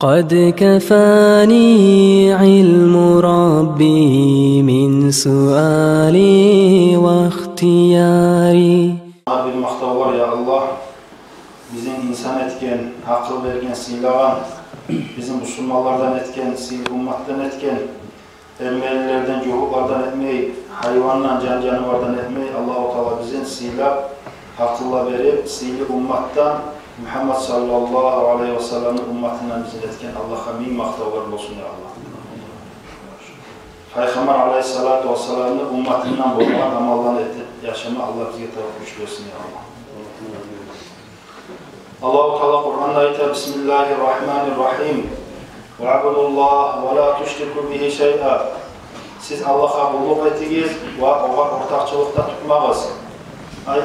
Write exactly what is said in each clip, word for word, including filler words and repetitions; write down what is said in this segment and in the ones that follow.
قد كفاني علم ربي من سؤالي واختياري. Бир макътавлар, я Аллагь, бизин инсан этген, акъыл берген, сыйлагъан, бизин бусурманлардан этген, сыйлы умматдан этген, эрмелилерден, жугьутлардан этмей, гьайвандан, жан-жанывардан этмей, Аллагьу Таала бизин сыйлап, акъылла берип, сыйлы умматдан, Мугьаммад саллаллагьу алайгьи ва салламны умматындан бизин этген Аллагьгъа минг макътавлар болсун, я Аллагь. Пайхаммар алайгьиссалату вассаламны умматындан болгъан амалланы этип яшама Аллагь бизге тавпикъ, гюч берсин, я Аллагь. Аллагьу Таала Къуранда айта: بسم الله الرحمن الرحيم. واعبدوا الله ولا تشركوا به شيئا. Сиз Аллагьгъа къуллукъ этигиз ва огъар ортакъчылыкъ да тутмагъыз. Ай,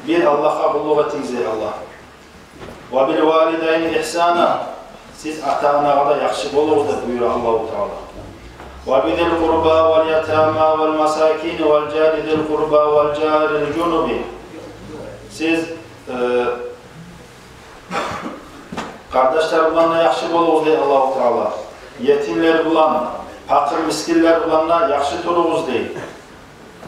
бир Аллагьгъа къуллукъ этигиз, эй Аллагь. وبالوالدين إحسانا. Сиз ата-анагъа да яхшы болугъуз деп буюра Аллагьу Таала. وبذي القربى واليتامى والمساكين والجار ذي القربى والجار الجنب. Сиз, э, къардашлар булан да яхшы болугъуз дей Аллагьу Таала. Етимлер булан, пакъыр-мискинлер булан да яхшы туругъуз дей.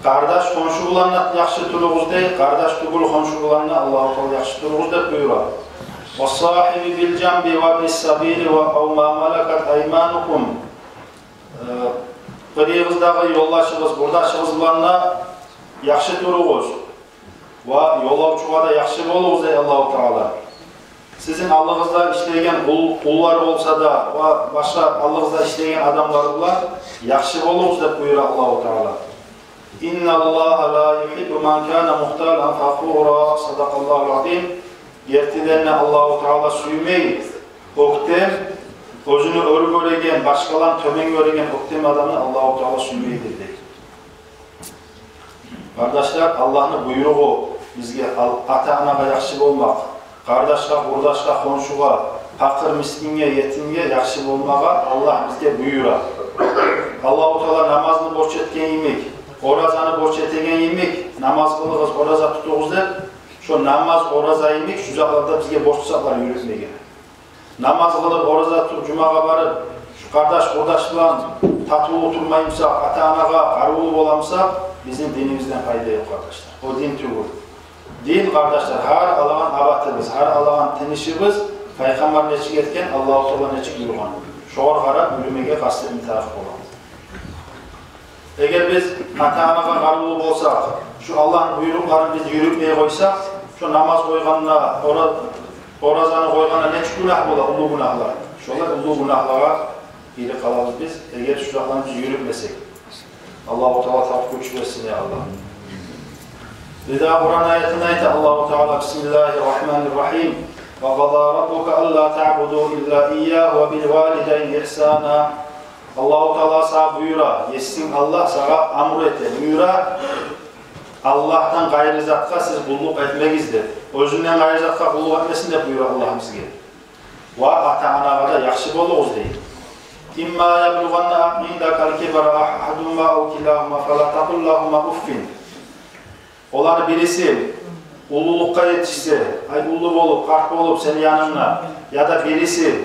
Къардаш хоншу булан да яхшы туругъуз дей, къардаш тюгюл хоншу булан да Аллагьу Таала яхшы туругъуз деп буюра. والصاحب بالجنب وابن السبيل و، أو ما ملكت أيمانكم. Э, къырыйыгъыздагъы ёлдашыгъыз, къурдашыгъыз булан да яхшы туругъуз. Ва ёлавчугъа да яхшы болугъуз дей Аллагьу Таала. Сизин алдыгъызда ишлейген къул-, къуллар болса да, ва башгъа алдыгъызда ишлейген адамлар булан яхшы болугъуз деп буюра Аллагьу Таала. إن الله لا يحب من كان مختالا فخورا. صدق الله العظيم. Гертиден де Аллагьу Таала сюймей оьктем, оьзюню оьр гёреген, башгъаланы тёбен гёреген оьктем адамны Аллагьу Таала сюймейдир дей. Къардашлар, Аллагьны буйругъу бизге ал-, ата-анагъа яхшы болмакъ, къардашгъа, къурдашгъа, хоншугъа, пакъыр-мискинге, етимге яхшы болмагъа Аллагь бизге буюра. Аллагьу Таала намазны борч этген йимик, оразаны борч этеген йимик, намаз къылыгъыз, ораза тутугъуз деп, шо намаз, ораза йимик шу затлар да бизге борч затлар юрютмеге. Намаз къылып, ораза тутуп, жумагъа барып, шу къардаш-къурдаш булан татывлу турмаймысакъ, ата-анагъа къарывлу боламысакъ, бизин динибизден пайда ёкъ, къардашлар. О дин тюгюл. Дин, къардашлар, гьар алагъан абатыбыз, гьар алагъан тынышыбыз Пайхаммар нечик этген, Аллагьу Таала нечик буюргъан, шогъар къарап юрюмеге къаст этме тарыкъ бола. Эгер биз ата-анагъа къарывлу болсакъ, шу Аллагьны буйрукъларын биз юрютмей къойсакъ, шу намаз къойгъанда, ора-, оразаны къойгъанда нечик гюнагь бола, уллу гюнагьлар. Шолай уллу гюнагьлагъа гирип къалабыз биз, эгер шу затланы биз юрютмесек. Аллагьу Таала тавпикъ, гюч берсин, я Аллагь. Бир дагъы Къуран аятында айта Аллагьу Таала: بسم الله الرحمن الرحيم. وقضى ربك ألا تعبدوا إلا إياه وبالوالدين إحسانا. Аллагьу Таала сагъа буюра, есинг Аллагь сагъа амру эте, буюра, Аллагьдан къайры затгъа сиз къуллукъ этмегиз деп, оьзюнден къайры затгъа къуллукъ этмесин деп буюра Аллагь бизге. Ва ата-анагъа да яхшы болугъуз дей. إما يبلغن عندك الكبر أحدهما أو كلاهما فلا تقل لهما أف. Оланы бириси уллулукъгъа етишсе, ай, уллу болуп, къарт болуп сени янынгда, яда бириси,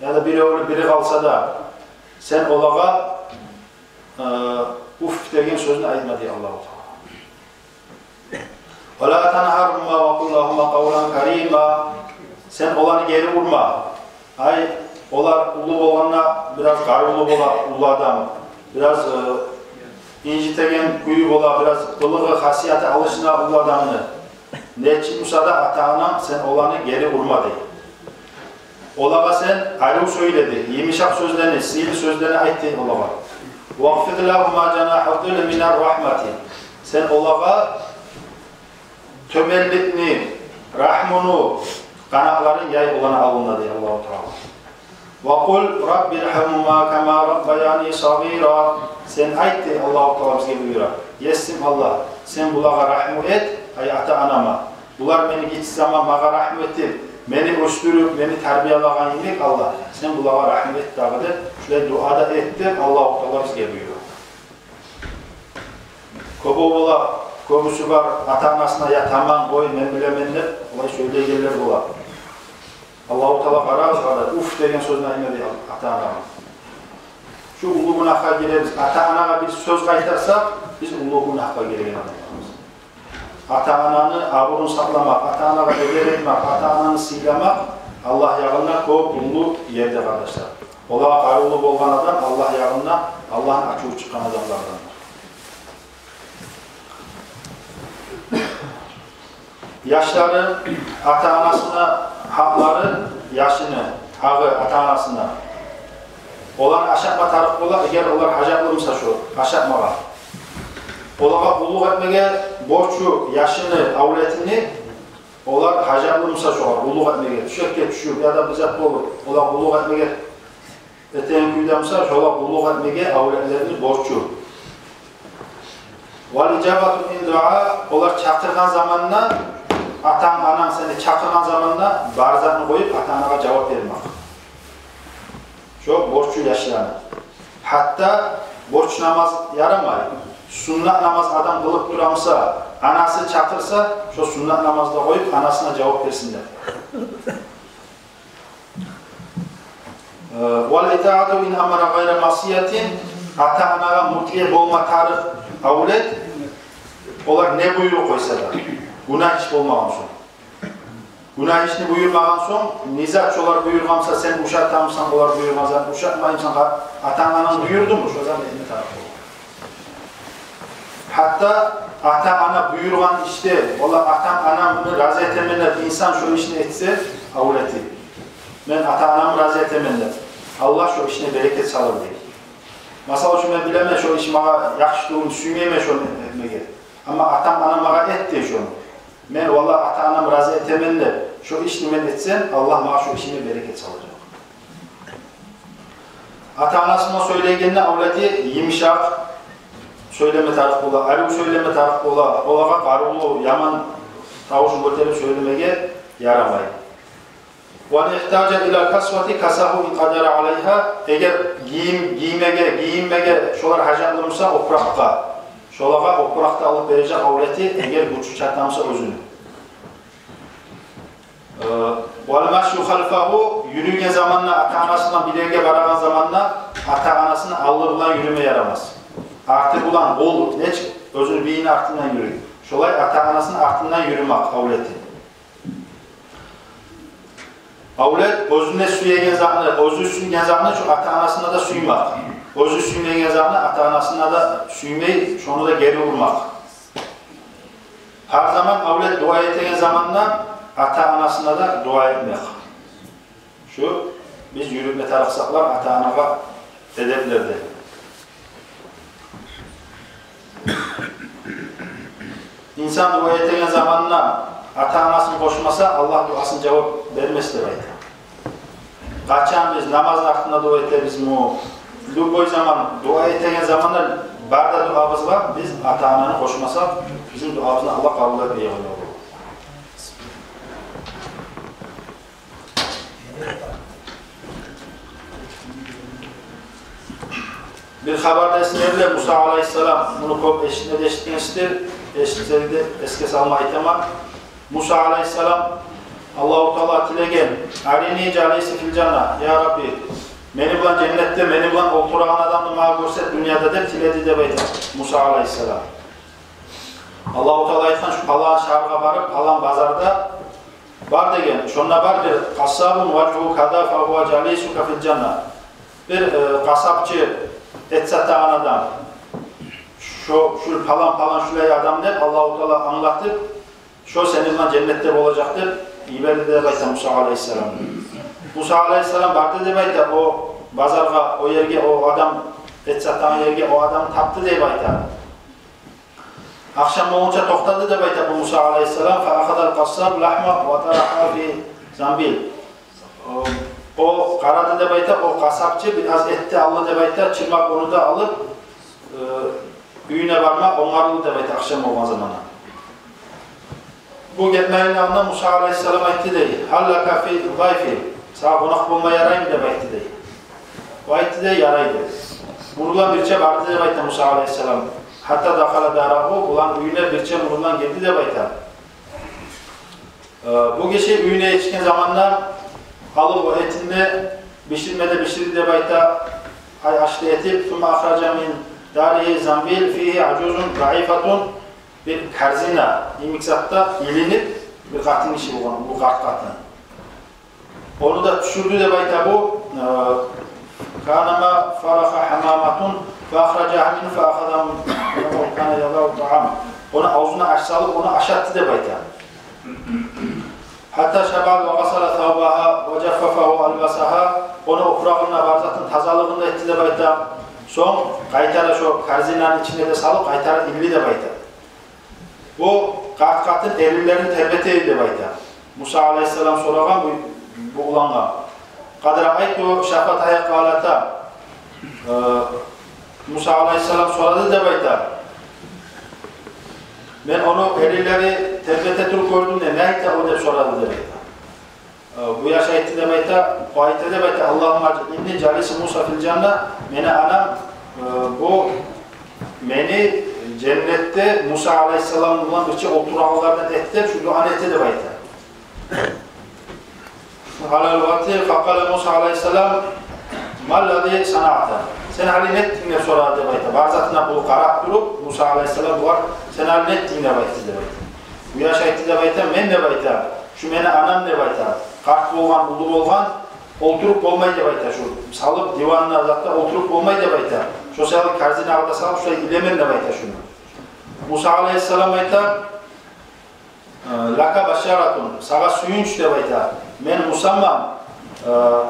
яда биревню бири къалса да, сен олагъа, э, уф деген сёзню айтма дей Аллагьу Таала. ولا تنهرهما وقل لهما قولا كريما. Сен оланы гери урма. Ай, олар уллу болгъанда бираз къарывлу бола уллу адам, бираз, э, инжитеген кюю бола, бираз къылыгъы, хасияты алышына уллу адамны. Нечик буса да ата-ананг, сен оланы гери урма дей. Олагъа сен арив сёйле дей, йымышакъ сёзлени, сыйлы сёзлени айт дей олагъа. واخفض لهما جناح الذل من الرحمة. Сен олагъа тёбенликни, рагьмуну къанатларын яй оланы алдында дей Аллагьу Таала. وقل رب ارحمهما كما ربياني صغيرا. Сен айт дей, Аллагьу Таала бизге буюра: есим Аллагь, сен булагъа рагьму эт, ай ата-анама. Булар мени гиччи заман магъа рагьму этип, мени оьсдюрюп, мени тарбиялагъан йимик, Аллагь, сен булагъа рагьму эт дагъы деп, шулай дуа да эт деп Аллагьу Таала бизге буюра. Кёбю бола, кёбюсю бар, ата-анасына: «Я, таман, къой, мен билемен», — деп, олай сёйлейгенлер бола. Аллагьу Таала, къарагъыз, къарда, «уф» деген сёзню айтмады ата-анагъа. Шу уллу гюнагьгъа гиребиз. Ата-анагъа бир сёз къайтарсакъ, биз уллу гюнагьгъа гирген адамларбыз. Ата-ананы абурун сакъламакъ, ата-анагъа эдеп этмек, ата-ананы сыйламакъ Аллагь ягъында кёп уллу ерде, къардашлар. Олагъа къарувлу болгъан адам Аллагь ягъында Аллагьны ачуву чыкъгъан адамлардандыр. Яшланы ата-анасына гьакълары, яшны гьакъы ата-анасына. Оланы ашатма тарыкъ бола, эгер олар гьажатлы буса шо ашатмагъа. Олагъа къуллукъ этмеге борчу яшны, авлетини, олар гьажатлы буса шогъар къуллукъ этмеге, тюшекге тюшюп яда бир зат болуп, олагъа къуллукъ этмеге этеген кюйде буса, шолагъа къуллукъ этмеге авлетлерини борчу. Вал ижабату ин даа, олар чакъыргъан заманда, атанг, ананг сени чакъыргъан заманда бар затны къоюп, ата-анагъа жавап бермек. Шо борчу яшланы. Гьатта борч намаз ярамай, суннат намаз адам къылып тура буса, анасы чакъырса, шо суннат намазны да къоюп, анасына жавап берсин деп. Э, вал итаату ин амара гъайра маъсиятин, ата-анагъа мутиъ болма тарыкъ авлет, олар не буюрукъ къойса да, гюнагь иш болмагъан сонг. Гюнагь ишни буюрмагъан сонг, не зат шолар буюргъан буса, сен ушатамысан олар буюргъан затны, ушатмаймысан, атанг-ананг буюрдуму, шо зат этме тарыкъ бола. Гьатта ата-ана буюргъан ишде, валлагь, атам-анамны рази этемен деп инсан шо ишни этсе, авлети, мен ата-анамны рази этемен деп, Аллагь шо ишине берекет салыр дей. Масала учун, мен билемен, шо иш магъа яхшы тюгюл, сюймеймен шону этмеге. Амма атам-анам магъа эт дей шону. Мен, валлагь, ата-анамны рази этемен деп, шо ишни мен этсем, Аллагь магъа шо ишиме берекет салажакъ. Ата-анасы булан сёйлейгенде авлети йымышакъ сёйлеме тарыкъ бола, арив сёйлеме тарыкъ бола, олагъа къарувлу, яман тавушун гётерип сёйлемеге ярамай. Ва ин ихтажа ила касвати касагьу ин къадара алайгьа, эгер гийим, гиймеге, гийинмеге шолар гьажатлы буса опуракъгъа, шолагъа опуракъ да алып бережек авлети, эгер гючю чата буса оьзюню. Э, вал машю халфагьу, юрюйген заманда, ата-анасы булан бирге барагъан заманда, ата-анасыны алды булан юрюме ярамас. Арты булан, къул нечик оьзюню бийини артындан юрюй, шолай ата-анасыны артындан юрюмек авлети. Авлет оьзюне сюеген затны, оьзю сюйген затны шо ата-анасына да сюймек. Оьзю сюймеген затны ата-анасына да сюймей, шону да гери урмакъ. Гьар заман авлет дуа этеген заманда ата-анасына да дуа этмек. Шу биз юрютме тарыкъ саклар ата-анагъа эдеплерде. Инсан дуа этеген заманына ата-анасын къошмаса, Аллагь дуасын жавап бермес деп айта. Къачан биз намазны артында дуа этебизми, любой заман дуа этеген заманда, бары да дуабызгъа биз ата-ананы къошмасакъ, бизин дуабызны Аллагь къабул этмей къояр. Бир хабарда эсгериле, Муса алайгьиссалам, муну кёп эшитме де эшитгенсиздир, эшитсегиз де эсге салма айтаман. Муса алайгьиссалам, Аллагьу Таала тилеген: «Арини жалиси фил жанна, я Рабби, мени булан женнетде, мени булан олтурагъан адамны магъа гёрсет дюньяда», — деп тиледи деп айта Муса алайгьиссалам. Аллагьу Таала айтгъан: «Шу палан шагьаргъа барып, палан базарда бар, — деген, — шонда бар бир къассабун важгьугьу каза фагьува жалисука фил жанна. Бир, э, къасапчы, эт сатагъан адам. Шо, шу палан, палан шулай адам», — деп Аллагьу Таала англатып, «шо сени булан женнетде болажакъ», — деп йиберди деп айта Муса алайгьиссалам. Муса алайгьиссалам барды деп айта о базаргъа, о ерге, о адам, эт сатагъан ерге, о адамны тапды деп айта. Ахшам болгъунча токътады деп айта бу Муса алайгьиссалам. Фа ахазал къассабу лагьма ва тарагьа фи занбил. О, о къарады деп айта, о къасапчы бир аз эт де алды деп айта, чырмап ону да алып, э, уьюне барма онгарылды деп айта, ахшам болгъан заманда. Бу гетмегин алдында Муса алайгьиссалам айтды дей: «Гьал лака фи зайфи, сагъа къонакъ болма яраймы?» — деп айтды дей. О айтды дей: «Ярай», — деди. Муну булан бирче барды деп айта Муса алайгьиссалам. Гьатта дахала дарагьу, булан уьюне бирче муну булан гирди деп айта. Э, бу гиши уьюне етишген заманда Алып о этин де биширме де биширди деп айта, ай, ашны этип. ثم أخرج من داره زنبيل فيه عجوز ضعيفة. Бир корзина йимик затда илинип, бир къатын гиши болгъан, уллу къарт къатын. Ону да тюшюрдю деп айта бу. Э, كأنما فرخ حمامة فأخرجها منه فأخذه كان يضع الطعام. Ону авзуна аш салып, ону ашатды деп айта. حتى شبعت وغسل ثوبها وجففه وألبسها. Ону опурагъын да, бар затын тазалыгъын да этди деп айта. Сонг къайтара шо корзинаны ичине де салып, къайтара илди деп айта. Бу къарт къатын эринлерин тербете эди деп айта. Муса алайгьиссалам сорагъан бу, бу улангъа. قد رأيت شفتيه قالتا. Э, Муса алайгьиссалам сорады деп айта. Мен ону эринлери тербете туруп гёрдюм де, не айта о деп сорады деп айта. Э, бу яш айтды деп айта, бу айтды деп айта: اللهم اجعلني جليس موسى في الجنة. Мени анам, э, бу мени женнетде Муса алайгьиссалам булан бирче олтурагъанлардан эт деп, шу дуаны этди деп айта. على الوتر فقال موسى عليه السلام: ما الذي صنعت؟ Сен гьали не этдинг деп сорады деп айта. Бар затына бу къарап туруп, Муса алайгьиссалам бугъар: сен гьали не этдинг деп айтды деп айта. Бу яш айтды деп айта: мен деп айта, шу мени анам деп айта, къарт болгъан, уллу болгъан, олтуруп болмай деп айта, шу салып диванына затда олтуруп болмай деп айта. Шо саялы корзинагъа да салып, шулай илемен деп айта шуну. Муса алайгьиссалам айта: Э, لك بشارة, сагъа сююнч деп айта. Мен Мусаман, э,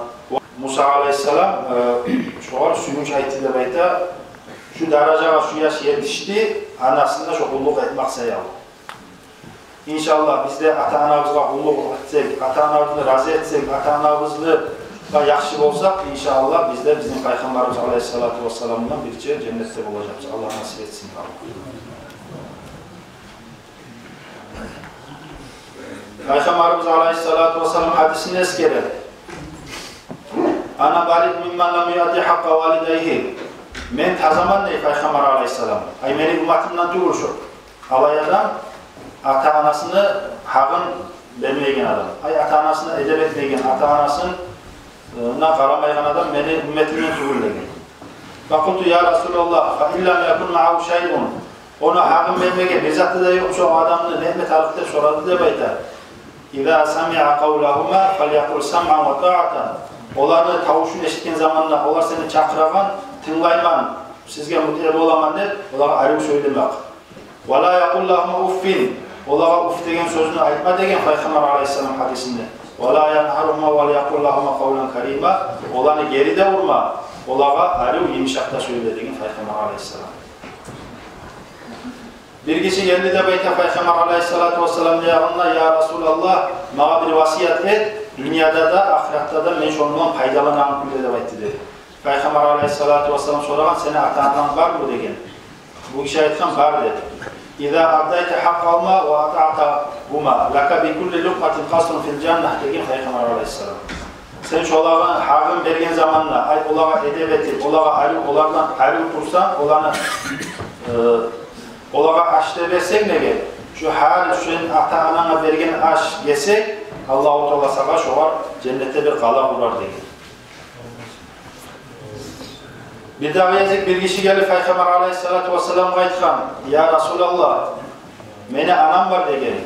Муса алайгьиссалам, э, шогъар сююнч айтды деп айта. Шу даражагъа шу яш етишди, анасын да шо къуллукъ этмек саялы. Иншаллагь, биз де ата-анабызгъа къуллукъ этсек, ата-анабызны рази этсек, ата-анабызгъа яхшы болсакъ, иншаллагь, биз де бизин Пайхаммарыбыз алайгьиссалату вассалам булан бирче женнетде болажакъбыз. Аллагь насип этсин. Пайхаммарыбыз алайгьиссалату вассалам гьадисинде эсгере: أنا بريء ممن لم يؤد حق والديه. Мен тазаман дей Пайхаммар алайгьиссалам. Ай, мени умматымдан тюгюл шо. Алай адам, ата-анасыны гьакъын бермейген адам. Ай, ата-анасына эдеп этмейген, ата-анасына къарамайгъан адам мени умматымдан тюгюл деген. فقلت: يا رسول الله، فإن لم يكن معه شيء. Ону гьакъын бермеге бир заты да ёкъ буса, о адамны не этме тарыкъ деп сорады деп айта. إذا سمع قولهما فليقل سمعا وطاعة. Оланы тавушун эшитген заманда, олар сени чакъырагъан, тынглайман, сизге мутиъ боламан деп, олагъа арив сёйлемек. ولا يقل لهما أف. Олагъа уф деген сёзню айтма деген Пайхаммар алайгьиссалам гьадисинде. ولا ينهرهما وليقل لهما قولا كريما. Оланы гери де урма, олагъа арив, йымышакъ да сёйле деген Пайхаммар алайгьиссалам. Бир гиши гелди деп айта Пайхаммар алайгьиссалату вассаламны янына: يا رسول الله, магъа бир васият эт, дюньяда да, ахыратда да мен шондан пайдаланайым деп айтды деди. Пайхаммар алайгьиссалату вассалам сорагъан: сени ата-ананг бармы деген. Бу гиши айтгъан: бар деди. إذا أديت حقهما وأطعتهما لك بكل لقمة قصر في الجنة деген Пайхаммар алайгьиссалам. Сен шолагъа гьакъын берген заманда, ай, олагъа эдеп этип, олагъа арив, олардан арив турсанг, оланы, э, олагъа аш да берсенг неге, шу гьар сен ата-ананга берген аш гесек, Аллагьу Таала сагъа шогъар женнетде бир къала къурар деген. Бирдагъы гезик бир гиши гелип Пайхаммар алайгьиссалату вассаламгъа айтгъан: يا رسول الله, мени анам бар деген.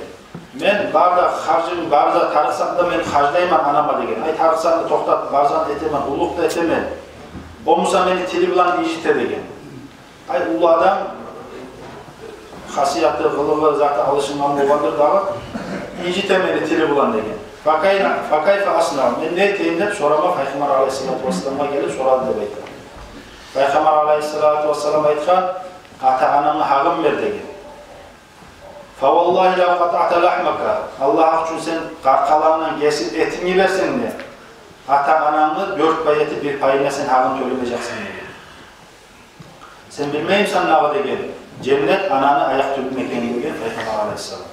Мен бар да харжым, бар да тарыкъ затны мен харжлайман анама деген. Ай, тарыкъ затны токътатып, бар затны этемен, къуллукъ да этемен. О буса мени тили булан инжите деген. Ай, уллу адам, хасияты, къылыгъы, заты алышынгъан болгъандыр дагъы, инжите мени тили булан деген. فكيف، فكيف أصنع, мен не этейим деп сорама Пайхаммар алайгьиссалату вассаламгъа гелип сорады деп айта. Пайхаммар алайгьиссалату вассалам айтгъан: ата-анангны гьакъын бер деген. فوالله لو قطعت لحمك, Аллагь учун сен къаркъарангдан гесип этингни берсенг де, ата-анангны дёрт пай этип бир пайына сен гьакъын тёлемежексен деген. Сен билмеймисен дагъы деген, женнет ананы аякъ тюбюнде экенин деген Пайхаммар алайгьиссалам.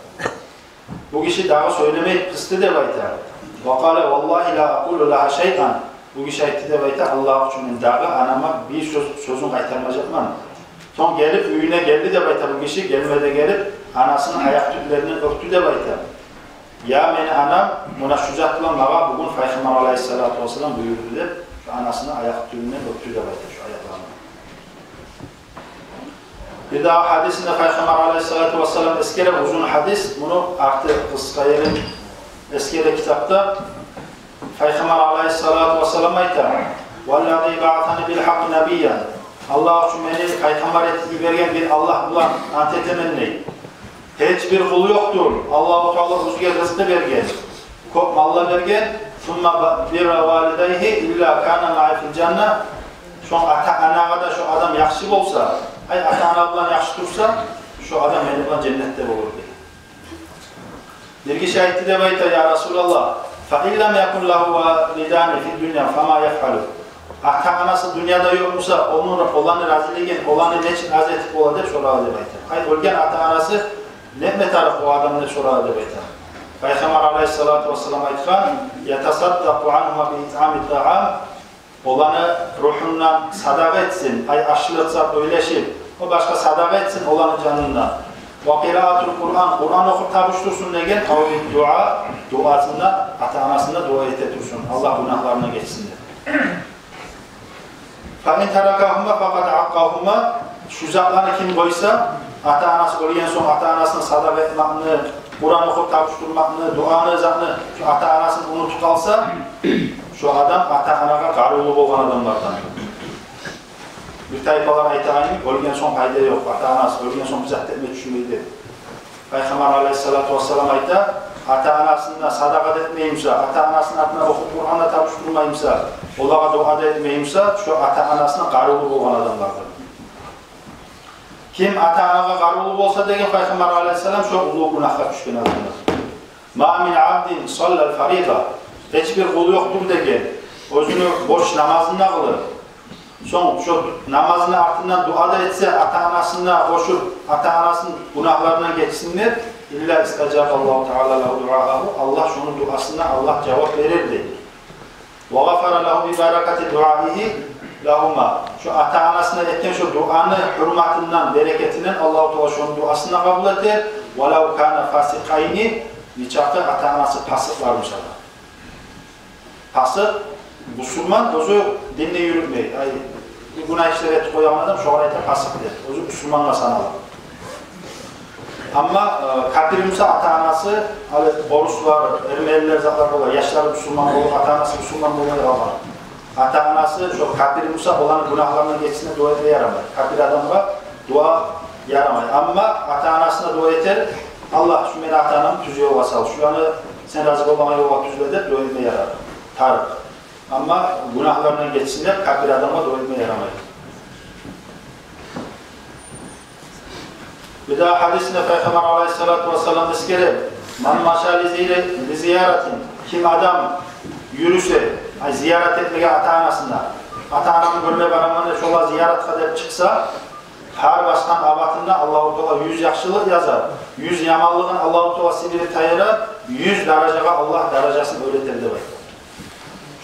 Бу гиши дагъы сёйлемей къысды деп айта. وقال: والله لا أقول لها شيئا. Бу гиши айтды деп айта: Аллагь учун мен дагъы анама бир сёз, сёзюн къайтармажакъман. Сонг гелип, уьюне гелди деп айта бу гиши, гелме де гелип, анасыны аякъ тюблеринден оьпдю деп айта. Я мени анам, муна шу зат булан магъа бугюн Пайхаммар алайгьиссалату вассалам буюрду деп, шу анасыны аякъ тюбюнден оьпдю деп айта, шу аякъларын. Бирдагъы гьадисинде Пайхаммар алайгьиссалату вассалам эсгере, узун гьадис, муну арты къысгъа ерин эсгере китапда. Пайхаммар алайгьиссалату вассалам айта: «Валлази баъасани бил гьакъкъи набиян». Аллагь учун мени пайхаммар этип йиберген бир Аллагь булан ант этемен дей. Гьеч бир къул ёкъдур, Аллагьу Таала оьзге ризкъы берген, кёп малла берген, сумма ба-, бирра валидайгьи илла кана маи фил жанна. Шо ата-анагъа да шо адам яхшы болса, ай, ата-ана булан яхшы турса, шо адам мени булан женнетде болур дей. Бир гиши айтды деп айта: «Я Расулаллагь, фа ин лам якун лагьу валидани фид дунья, фама яфъалу?» Ата-анасы дюньяда ёкъ буса, ону, оланы разилигин, оланы нечик рази этип бола деп сорады деп айта. Ай, оьлген ата-анасы не этме тарыкъ о адам деп сорады деп айта. Пайхаммар алайгьиссалату вассалам айтгъан: «Ятасаддакъу ангьума би итъами тагьам». Оланы ругьундан садагъа этсин, ай, ашлыкъ зат ойлашып, о башгъа садагъа этсин оланы жанындан. Ва къираатул Къуръан, Къуръан охуп табуш турсун деген, ав бид дуа, дуасында, ата-анасына дуа эте турсун, Аллагь гюнагьларындан гечсин деп. Фа ин таракагьума факъад акъкъагьума. Шу затланы ким къойса, ата-анасы оьлген сонг ата-анасына садагъа этмекни, Къуръан охуп табуш турмакъны, дуаны, затны, шу ата-анасын унутуп къалса, шу адам ата-анагъа къарывлу болгъан адамлардан. Бир тайпалар айтагъан йимик, оьлген сонг пайда ёкъ, ата-анасы оьлген сонг бир зат этме тюшмейди. Пайхаммар алайгьиссалату вассалам айта: ата-анасына садагъа да этмей буса, ата-анасыны артына охуп Къуръан да табуш турмай буса, олагъа дуа да этмей буса, шу ата-анасына къарывлу болгъан адамлардыр. Ким ата-анагъа къарывлу болса деген Пайхаммар алайгьиссалам, шу уллу гюнагьгъа тюшген адамдыр. Ма мин абдин саллал фариза. Гьеч бир къул ёкъдур деген, оьзюню борч намазын да къылып, сонг шо намазыны артындан дуа да этсе, ата-анасына къошуп, ата-анасыны гюнагьларындан гечсин деп, илла истажабаллагьу таала лагьу дуаагьу, Аллагь шону дуасына Аллагь жавап берер дей. Ва гъафара лагьу би баракати дуаигьи лагьума. Шо ата-анасына этген шо дуаны гьюрметинден, берекетинден Аллагьу Таала шону дуасын да къабул этер. Валав кана фасикъайни, нечакъы ата-анасы пасыкълар буса да. Пасыкъ, бусурман, оьзю динни юрютмей, ай, гюнагь ишлер этип къоягъан адам, шогъар айта пасыкъ деп. Оьзю бусурмангъа санала. Амма, э, капир буса ата-анасы, гьали оруслар, эрменилер, затлар бола, яшлары бусурман болуп, ата-анасы бусурман болмай къалгъан. Ата-анасы шо капир буса, оланы гюнагьларындан гечсин деп дуа этме ярамай. Капир адамгъа дуа ярамай. Амма ата-анасына дуа этер: «Аллагь, шу мени ата-анамны тюз ёлгъа сал, шуланы сен рази болагъан ёлгъа тюзле», — деп дуа этме ярар, тарыкъ. Амма гюнагьларындан гечсин деп капир адамгъа дуа этме ярамай. Бирдагъы гьадисинде Пайхаммар алайгьиссалату вассалам эсгере: «Ман маша ли зири-, ли зияратин». Ким адам юрюсе, ай, зиярат этмеге ата-анасына, ата-анамны гёрме бараман деп, шолагъа зияратгъа деп чыкъса, гьар басгъан абатында Аллагьу Таала юз яхшылыкъ яза, юз яманлыгъын Аллагьу Таала сибирип тайдыра, юз даражагъа Аллагь даражасын оьрлетер деп айта.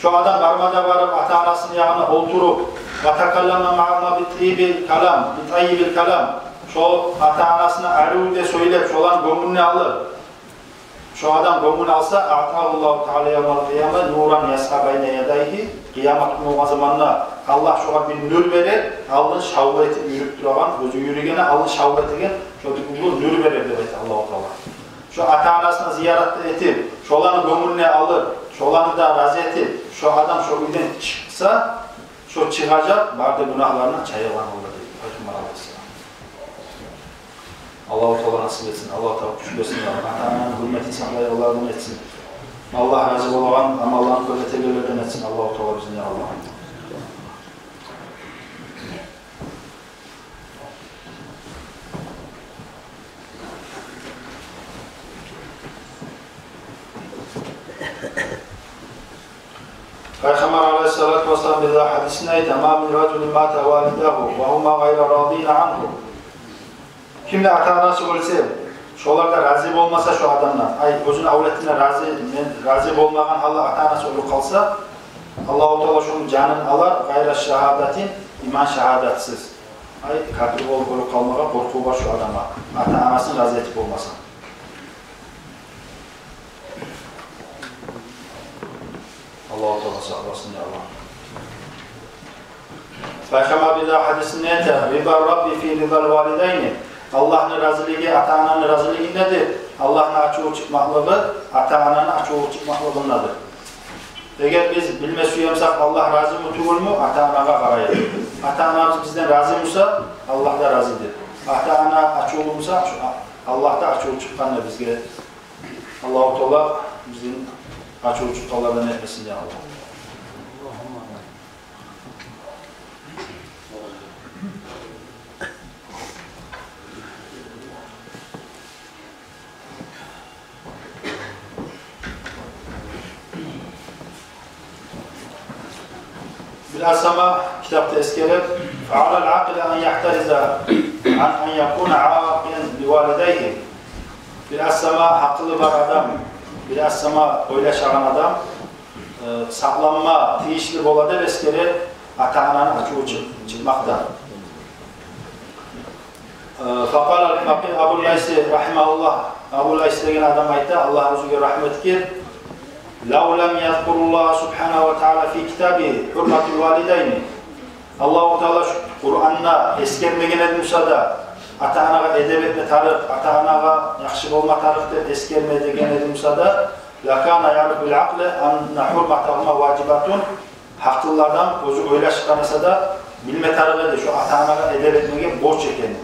Шо адам барма да барып, ата-анасыны ягъына олтуруп, ва такаллама маъагьума би таййибил калам, би таййибил калам. Шо ата-анасына арив де сёйлеп, шоланы гёнгюн де алып, шо адам гёнгюн алса, аътагьуллагьу таала явмал къияма нуран ясъа байна ядайгьи. Къиямат гюн болгъан заманда Аллагь шогъар бир нюр берер, алдын шавла этип юрюп турагъан, оьзю юрюгенде алдын шавла этеген, шо бир уллу нюр берер деп айта Аллагьу Таала. Шо ата-анасына зиярат да этип, шоланы гёнгюн де алып, шоланы да рази этип, шо адам шо уьйден чыкъса, шо чыгъажакъ бары да гюнагьларындан чайылгъан гьалда, дей Пайхаммар алайгьиссалам. Аллагьу Таала насип этсин, Аллагьу Таала гюч берсин, ата-ананы гьюрметин сакълайгъанлардан этсин. Аллагь рази болагъан амалланы кёп этегенлерден этсин Аллагьу Таала бизин, я Аллагь. Пайхаммар алайгьиссалату вассалам бир дагъы гьадисинде айта: «Ма мин ражулин мата валидагьу ва гьума гъайра радина ангьу». Кимни ата-анасы оьлсе, шолар да рази болмаса шо адамдан, ай, оьзюню авлетине рази, мен рази болмагъан гьалда ата-анасы оьлюп къалса, Аллагьу Таала шону жанын алар, гъайра шагьадатин, иман шагьадатсыз. Ай, капир болуп оьлюп къалмагъа къоркъув бар шо адамгъа, ата-анасын рази этип болмаса. Аллагьу Таала сакъласын, я Аллагь. Пайхаммар бир дагъы гьадисинде айта: «Риза Рабби фи ризал валидайни». Аллагьны разилиги ата-ананы разилигиндедир. Аллагьны ачуву чыкъмакълыгъы ата-ананы ачуву чыкъмакълыгъындадыр. Эгер биз билме сюе бусакъ, Аллагь разиму тюгюлмю, ата-анагъа къарайыкъ. Ата-анабыз бизден рази буса, Аллагь да разидир. Ата-ана ачувлу буса, шу Аллагьда ачуву чыкъгъанды бизге. Аллагьу Таала бизин ачуву чыкъгъанлардан этмесин, я Аллагь. Бираз сама китапда эсгериле: «Фа алал акъили ан яхтариза ан ан якуна акъан ли валидайгьи». Бираз сама гьакъылы бар адам, бираз сама ойлашагъан адам, э, сакъланма тийишли бола деп эсгере ата-ананы ачуву чыкъ-, чыкъмакъдан. Э, факъала аль-факъигь Абу Лайс рагьимагьуллагь, Абу Лайс деген адам айта, Аллагь оьзюне рагьмат этгир: «Лав лам язкуруллагьа субгьанагьу ва таала фи китабигьи гьурматал валидайни». Аллагьу Таала шу Къуранда эсгермеген эди буса да, ата-анагъа эдеп этме тарыкъ, ата-анагъа яхшы болма тарыкъ деп эсгермеген эди буса да, «лакана яърифу бил акъли анна гьурматагьума важибатун». Гьакъыллы адам оьзю ойлашгъан эсе де билме тарыкъ эди шу ата-анагъа эдеп этмеге борч экенин.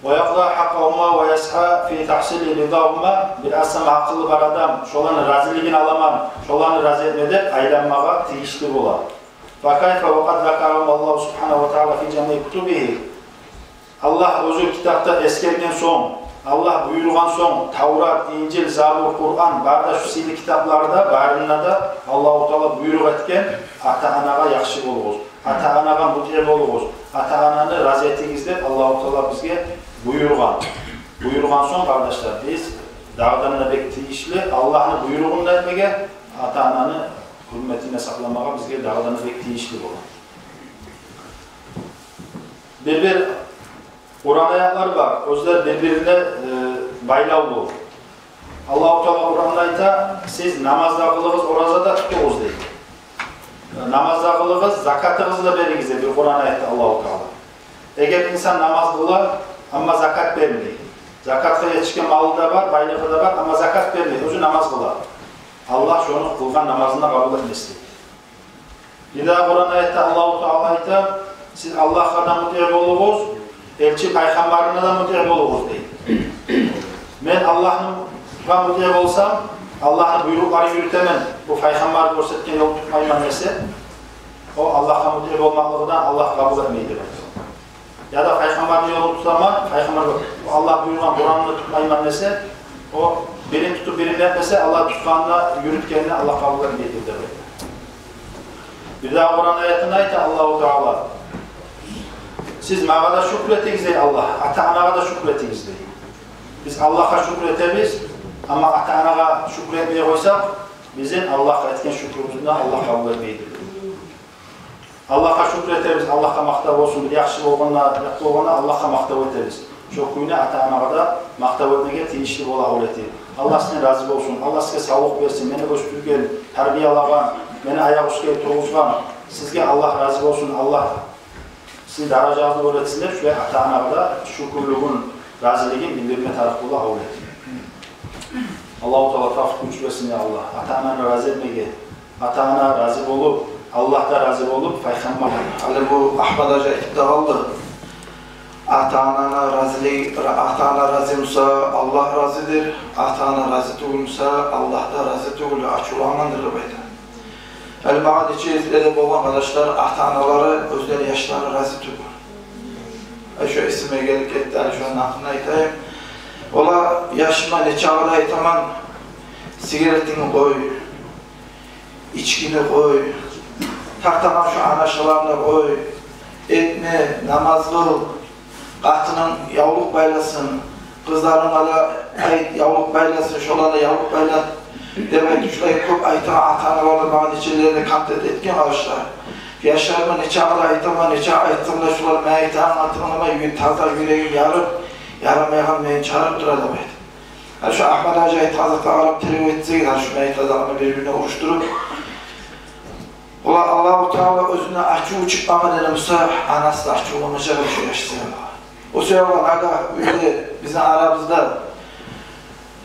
«Ва якъда гьакъкъагьума ва ясгьа фи тахсили ридагьума». Бираз сама гьакъылы бар адам шоланы разилигин аламан, шоланы рази этме деп айланмагъа тийишли бола. «Фа кайфа ва къад закарагьумуллагьу субгьанагьу ва таала фи жамиъ кутубигьи». Аллагь оьзю китапда эсгерген сонг, Аллагь буюргъан сонг, Таврат, Инжил, Забур, Къуран, бары да шу сыйлы китапларда, барында да Аллагьу Таала буйрукъ этген: «Ата-анагъа яхшы болугъуз, ата-анагъа мутигь болугъуз, ата-ананы рази этигиз», – деп Аллагьу Таала бизге буюргъан. Буюргъан сонг, къардашлар, биз дагъыдан да бек тийишли Аллагьны буйругъун да этмеге, ата-ананы гьюрметин де сакъламагъа бизге дагъыдан да бек тийишли бола. Бир-бир Къуран аятлар бар, оьзлер бир-бирине, э, байлавлу. Аллагьу Таала Къуранда айта: «Сиз намаз да къылыгъыз, ораза да тутугъуз», – дей. «Намаз да къылыгъыз, закатыгъызны да беригиз», – дей бир Къуран аятда Аллагьу Таала. Эгер инсан намаз къыла, амма закат бермей, закатгъа етишген малы да бар, байлыгъы да бар, амма закат бермей, оьзю намаз къыла, Аллагь шону къылгъан намазын да къабул этмес, дей. Бир дагъы Къуран аятда Аллагьу Таала айта: «Сиз Аллагьгъа да мутигь болугъуз, элчи пайхаммарына да мутигь болугъуз», – дей. Мен Аллагьгъа мутигь болсам, Аллагьны буйрукъларын юрютемен, бу пайхаммар гёрсетген ёлну тутмайман десе, о Аллагьгъа мутигь болмакълыгъын Аллагь къабул этмей деп айта. Яда пайхаммарны ёлун тутаман, пайхаммар, Аллагь буюргъан Къуранны тутмайман десе, о бирин тутуп, бирин этмесе, Аллагь тутгъанын, юрютгенин Аллагь къабул этмейдир деп айта. Бир дагъы Къуран аятында айта Аллагьу Таала: «Сиз магъа да шюкюр этигиз, – дей Аллагь, – ата-анагъа да шюкюр этигиз», – дей. Биз Аллагьгъа шюкюр этебиз, амма ата-анагъа шюкюр этмей къойсакъ, бизин Аллагьгъа этген шюкюрюбюзню Аллагь къабул этмейдир. Аллагьгъа шюкюр этебиз, Аллагьгъа макътав болсун, бир яхшы болгъанда, якъ болгъанда Аллагьгъа макътав этебиз. Шо кюйде ата-анагъа да макътав этмеге тийишли бола, авлети. Аллагь сизден рази болсун, Аллагь сизге савлукъ берсин, мени оьсдюрген, тарбиялагъан, мени аякъ уьстге тургъузгъан, сизге Аллагь рази болсун, Аллагь сизин даражагъызны оьр этсин деп, шулай ата-анагъа да шюкюрлюгюн, разилигин билдирме тарыкъ бола, авлети. Аллагьу Таала тавфикъ, гюч берсин, я Аллагь, ата-ананы рази этмеге. Ата-ана рази болуп, Аллагь да рази болуп, пайхаммар. Гьали бу Агьмат гьажи айтып да къалды. Ата-ананы разили-, ата-ана рази буса, Аллагь разидир. Ата-ана рази тюгюл буса, Аллагь да рази тюгюл, ачувлангъандыр деп айта. Гьали магъа нече эсгере болгъан, къардашлар, ата-аналары оьзлени яшлары рази тюгюл. Ай, шо эсиме гелип гетди, гьали шону гьакъында айтайым. Олар, яшыма нечакъы да айтаман: сигаретингни къой, ичкини къой, тартагъан шо анашаларынгны къой, этме, намаз къыл, къатынынг явлукъ байласын, къызларынга да айт, явлукъ байласын, шолар да явлукъ байла деп айтып, шулай кёп айтагъан ата-аналар да магъа нечелери де контакт этген, къардашлар. Яшларыма нечакъы да айтаман, нечакъы айтсам да, шолар мен айтагъанны тынгламай, ю-, таза юрегим ярып, ярамайгъан мени чарып тура деп айта. Гьали шу Агьмат гьажи айтгъан затгъа къарап тергев этсегиз, гьали шуну айтгъан затны бир-бирине урушдуруп, олар Аллагьу Таала оьзюне ачуву чыкъмагъан эди буса, анасы да ачувламажакъ эди шу яш саялы. О саялы, агар уьйде, бизин арабызда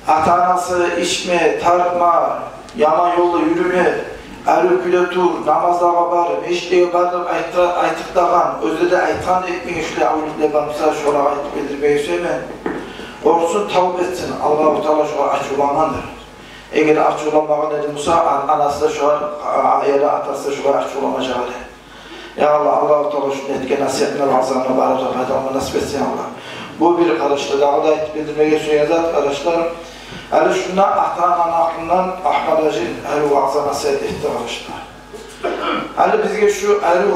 ата-анасы ичме, тартма, яман ёлда юрюме, арив кюйде тур, намазлагъа бар, межитлеге бар деп айтгъа-, айтып турагъан, оьзлери де айтгъан, этмеген шулай авлетлер бар буса, шолагъа айтып билдирмеге сюемен. Къоркъсун, тавба этсин, Аллагьу Таала шогъар ачувлангъандыр. Эгер ачувланмагъан эди буса, ан-, анасы да шогъар, а-, а-, яда атасы да шогъар ачувламажакъ эди. Я Аллагь, Аллагьу Таала шунда этген насигьатына, ваъзаларына барыбызгъа пайдаланма насип этсин, я Аллагь. Бу бир, къардашлар, дагъы да айтып билдирмеге сюеген зат, къардашлар. Гьали шунда ата-ананы гьакъындан Агьмат гьажи гьали ваъза-насигьат этди, къардашлар. Гьали бизге шу арив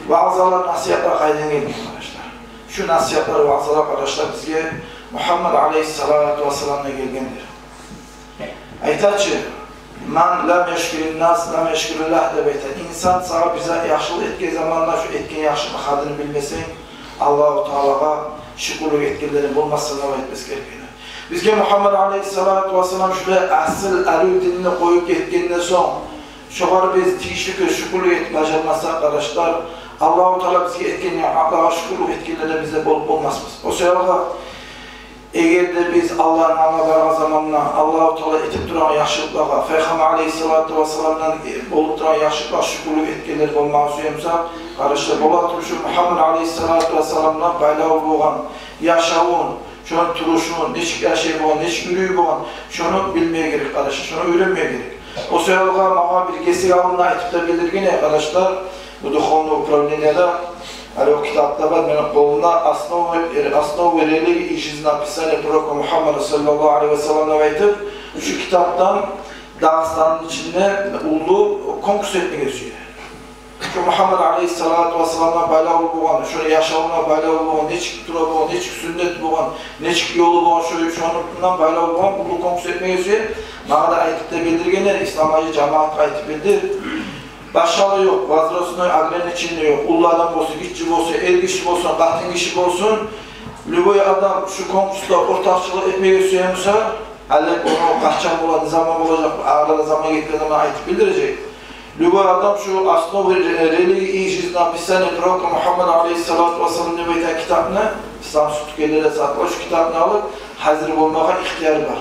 ваъзалар, насигьатлар къайдан гелген, къардашлар? Шу насигьатлар, ваъзалар, къардашлар, бизге Мугьаммат алейгьиссалату вассаламдан гелгендир. Айта чы: «Ман лам яшкурин нас, лам яшкуриллагь», — деп айта. Инсан сагъа бир зат яхшылыкъ этген заманда, шу этген яхшылыкъны къадирин билмесенг, Аллагьу Таалагъа шюкюрлюк этгенлерден болмассан деп айтмас герек эди. Бизге Мугьаммат алейгьиссалату вассалам шулай асил арив динни къоюп гетгенден сонг, шогъар биз тийишли кюйде шюкюрлюк этип бажармасакъ, къардашлар, Аллагьу Таала бизге этген ниъматлагъа шюкюрлюк этгенлерден биз де болуп болмасбыз. О саялы, эгер де биз Аллагьны алдына барагъан заманда Аллагьу Таала этип турагъан яхшылыкълагъа, Пайхаммар алейгьиссалату вассаламдан болуп турагъан яхшылыкълагъа шюкюрлюк этгенлер болмагъа сюе бусакъ, къардашлар, бола туруп шу Мугьаммат алейгьиссалату вассаламдан байлавлу болгъан яшавун, шону турушун, нечик яшай болгъан, нечик юрюй болгъан, шону билмеге герек, къардашлар, шону уьйренмеге герек. О саялы магъа бир гесек алдында айтып да билдирген эди, къардашлар, бу духовный управлениеде, гьали о китап да бар мени къолумда, «Основы, э, основы религии и жизнеописания пророка Мухаммада саллаллагьу алейгьи ва саллам» деп айтып, шу китапдан Дагъыстанны ичинде уллу конкурс этмеге сюе. Шу Мугьаммат алейгьиссалату вассаламдан байлавлу болгъан, шону яшавундан байлавлу болгъан, нечик тура болгъан, нечик сюннет болгъан, нечик ёлу болгъан, шо, шондан байлавлу болгъан уллу конкурс этмеге сюе. Магъа да айтып да билдирген эди, Ислам гьажи, жамиятгъа айтып билдир. Башгъа да ёкъ, возрастной ограничение ёкъ. Уллу адам болсун, гиччи болсун, эр гиши болсун, къатын гиши болсун, любой адам шу конкурсда ортакъчылыкъ этмеге сюе буса, гьали ону къачан бола, не заман болажакъ, арада заман гетген заман айтып билдирежек. Любой адам шу «Основы ре-, религии и жизнеописания пророка Мухаммада алейгьиссалату вассалам» деп айтагъан китапны, ислам сутгенлер де сатыла, шу китапны алып, гьазир болмагъа ихтияры бар.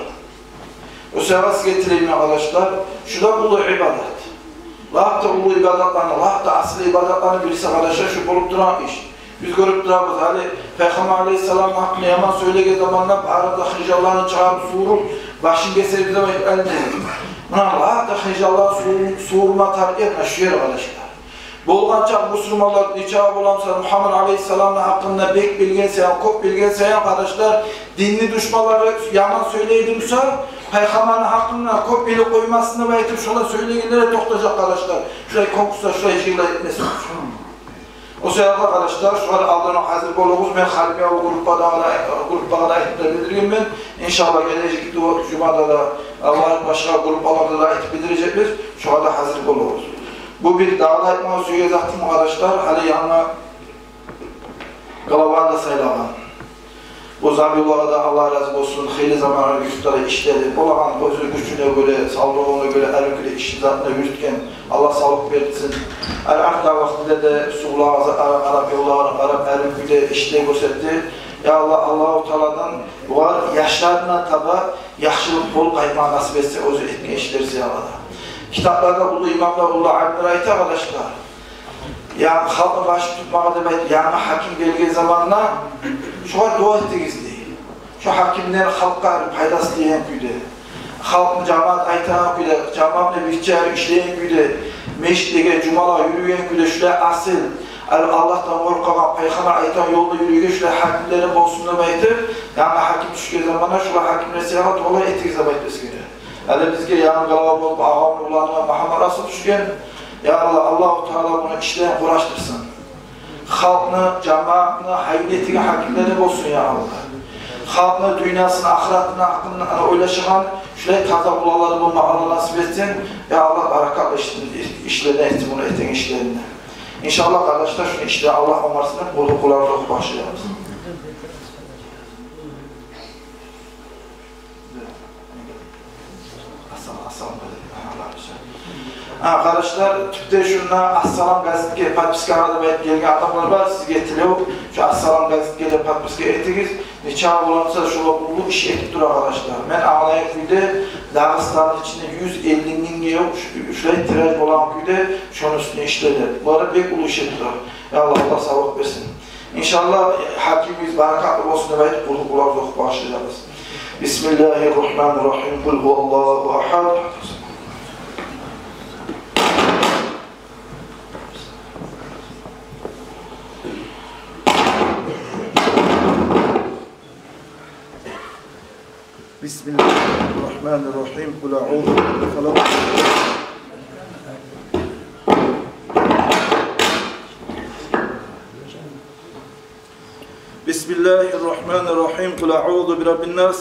О саялы сизге тилеймен, къардашлар, шу да уллу ибадат. Лап да уллу ибадатланы, лап да асил ибадатланы бириси, къардашлар, шу болуп турагъан иш. Биз гёрюп турабыз, гьали Пайхаммар алейгьиссаламны гьакъында яман сёйлеген заманда бары да хынжалларын чыгъарып, сувуруп, башын гесебиз деп айтып, алимлер. Муна лап да хынжалларын сувур-, сувурма тарыкъ ер муна шу ер, къардашлар. Болгъанча бусурманлар нечакъы боламса Мугьаммат алейгьиссаламны гьакъында бек билген саялы, кёп билген саялы, къардашлар, динни душманлары яман сёйлейди буса, Пайхаммарны гьакъында кёп билип къоймасын деп айтып, шолар сёйлегенлер де токътажакъ, къардашлар. Шулай конкурслар, шулай жыйынлар этмесин. О саялы, къардашлар, шулар алдын гьазир болугъуз. Мен Халимбекавул группагъа да, группагъа да айтып да билдиргенмен. Иншаллагь, гележек жумада да, а, башгъа группаларда да айтып билдирежекбиз. Шугъар да гьазир болугъуз. Бу бир дагъы да айтмагъа сюеген затым, къардашлар, гьали янгы главаны да сайлагъан. Бу Забиуллагьгъа да Аллагь рази болсун, хыйлы заманны юрютюп ишлери, болагъан оьзю гючюне гёре, савлугъуна гёре, гьар бир ишни, затны юрютген, Аллагь савлукъ берсин. Гьар артдагъы вакътиде де сувлагъа, затларгъа къарап, ёллагъа къарап, гьар бир ишлер гёрсетди. Я Аллагь, Аллагьу Тааладан олар яшларына таба яхшылыкъ болуп къайтмагъа насип этсин, оьзю этген ишлери саялы да. Китапларда уллу имамлар, уллу алимлер айта, къардашлар, я халкъны башын тутмагъа деп айтып, янгы гьаким гелген заманда шогъар дуа этигиз дей. Шо гьакимден халкъгъа пайдасы тийген кюйде, халкъны, жамият айтагъан кюйде, жамиятны бирче ишлейген кюйде, межитлеге, жумалагъа юрюйген кюйде, шулай асил, Ал-, Аллагьдан къоркъагъан, Пайхаммар айтагъан ёлда юрюйген шулай гьакимлерден болсун деп айтып, янгы гьаким тюшген заманда шулай гьакимлер саялы дуалар этигиз деп айтып эсгере. Гьали бизге янгы глава болуп, агъам уланы Магьаммат-Расул тюшген. Я Аллагь, Аллагьу Таала муну ишлерин къурашдырсын. Халкъны, жамиятны гьайын этеген гьакимлерден болсун, я Аллагь. Халкъны дюньясын, ахыратын гьакъын ойлашагъан шулай таза уланлар болма Аллагь насип этсин. Я Аллагь, баракатлы иш-, ишлерден этсин муну этеген ишлерин. Иншаллагь, къардашлар, шуну ишлерин Аллагь онгарсын деп, къуллукъ къыларбыз, охуп башлайбыз. Гьа, къардашлар, тюпде шунда «Ассалам» газетге подписка этип гелген адамлар бар, сизге тилев, шу «Ассалам» газетге де подписка этигиз. Нечакъы боламса, шолар уллу иш этип тура, къардашлар. Мен англайгъан кюйде, Дагъыстанны ичинде юз элли мингге ёкъ шу-, шулай тираж болагъан кюйде шону уьстюнде ишледи. Булар бек уллу иш этип тура. Я Аллагь, Аллагь савлукъ берсин. Иншаллагь, гьакимибиз баракатлы болсун деп айтып, къуллукъ булан охуп башлайбыз. Бисмиллагьи ррагьмани ррагьим. Къул гьуваллагьу агьад. بسم الله الرحمن الرحيم. قل أعوذ برب الفلق. بسم الله الرحمن الرحيم. قل أعوذ برب الناس.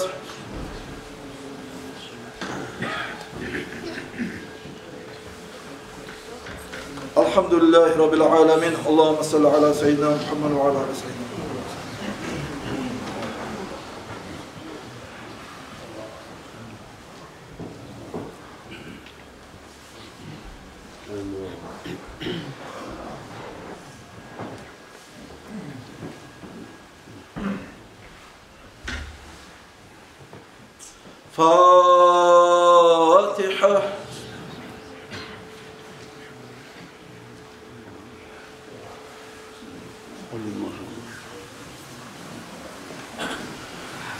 الحمد لله رب العالمين. اللهم صل على سيدنا محمد وعلى آل سيدنا محمد. فاتحة.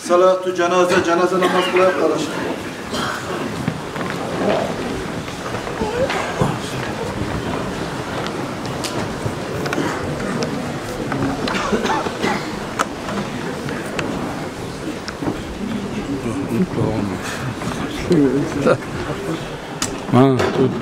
صلاة جنازة, жаназа намаз къылайыкъ, къардашлар. Гьа, тут.